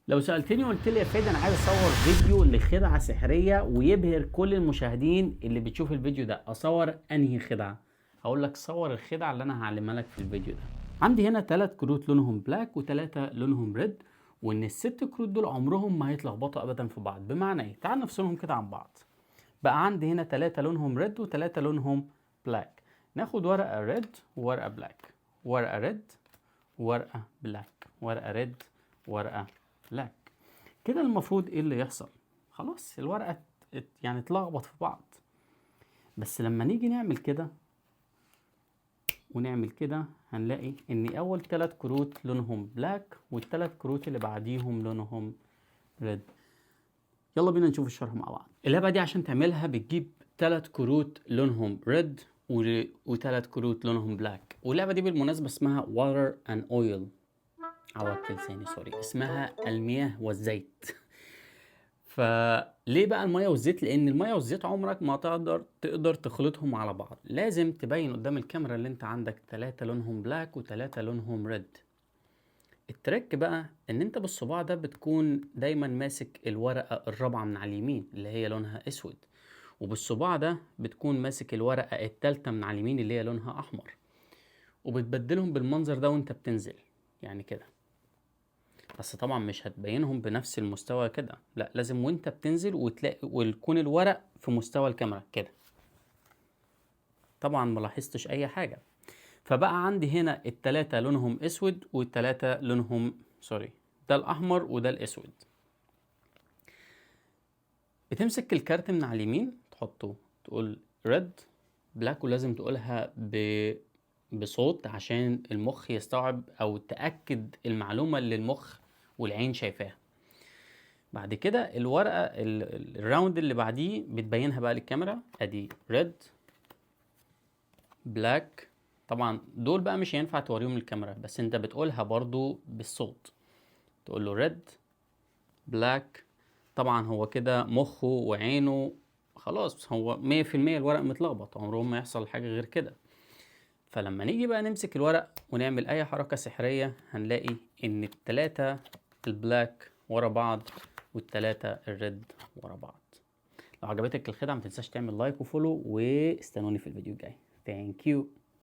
لو سألتني وقلت لي يا فادي انا عايز اصور فيديو لخدعة سحرية ويبهر كل المشاهدين اللي بتشوف الفيديو ده، اصور انهي خدعة؟ هقول لك صور الخدعة اللي انا هعلمها لك في الفيديو ده. عندي هنا 3 كروت لونهم black و3 لونهم red، وان الست كروت دول عمرهم ما هيتلخبطوا ابدا في بعض. بمعنى ايه؟ تعال نفصلهم كده عن بعض. بقى عندي هنا 3 لونهم red و3 لونهم black. ناخد ورقة red وورقة black، ورقة red وورقة black، ورقة red ورقة black. كده المفروض ايه اللي يحصل؟ خلاص الورقة يعني اتلخبط في بعض. بس لما نيجي نعمل كده ونعمل كده هنلاقي ان اول 3 كروت لونهم black والتلات كروت اللي بعديهم لونهم red. يلا بينا نشوف الشرح مع بعض. اللعبة دي عشان تعملها بتجيب 3 كروت لونهم red وتلات كروت لونهم black. واللعبة دي بالمناسبة اسمها water and oil، عوجت لساني sorry، اسمها المياه والزيت. فليه بقى المياه والزيت؟ لان المياه والزيت عمرك ما تقدر تخلطهم على بعض. لازم تبين قدام الكاميرا اللي انت عندك 3 لونهم black و3 لونهم red. ال trick بقى ان انت بالصباع ده بتكون دايما ماسك الورقة الرابعة من على اليمين اللي هي لونها اسود، وبالصباع ده بتكون ماسك الورقة التالتة من على اليمين اللي هي لونها احمر، وبتبدلهم بالمنظر ده وانت بتنزل يعني كده. بس طبعا مش هتبينهم بنفس المستوى كده، لا لازم وانت بتنزل وتلاقي ويكون الورق في مستوى الكاميرا كده. طبعا ما لاحظتش اي حاجة. فبقى عندي هنا التلاتة لونهم اسود والتلاتة لونهم sorry، ده الاحمر وده الاسود. بتمسك الكارت من على اليمين تحطه تقول red black، ولازم تقولها بصوت عشان المخ يستوعب او تأكد المعلومة اللي المخ والعين شايفاها. بعد كده الورقة ال round اللي بعديه بتبينها بقى للكاميرا، ادي red black. طبعا دول بقى مش هينفع توريهم للكاميرا، بس انت بتقولها برضو بالصوت، تقول له red black. طبعا هو كده مخه وعينه خلاص هو 100% الورق متلخبط، عمرهم ما يحصل حاجة غير كده. فلما نيجي بقى نمسك الورق ونعمل اي حركة سحرية هنلاقي ان التلاتة ال black ورا بعض والتلاتة ال red ورا بعض. لو عجبتك الخدعة ما تنساش تعمل like و follow، واستنوني في الفيديو الجاي. Thank you.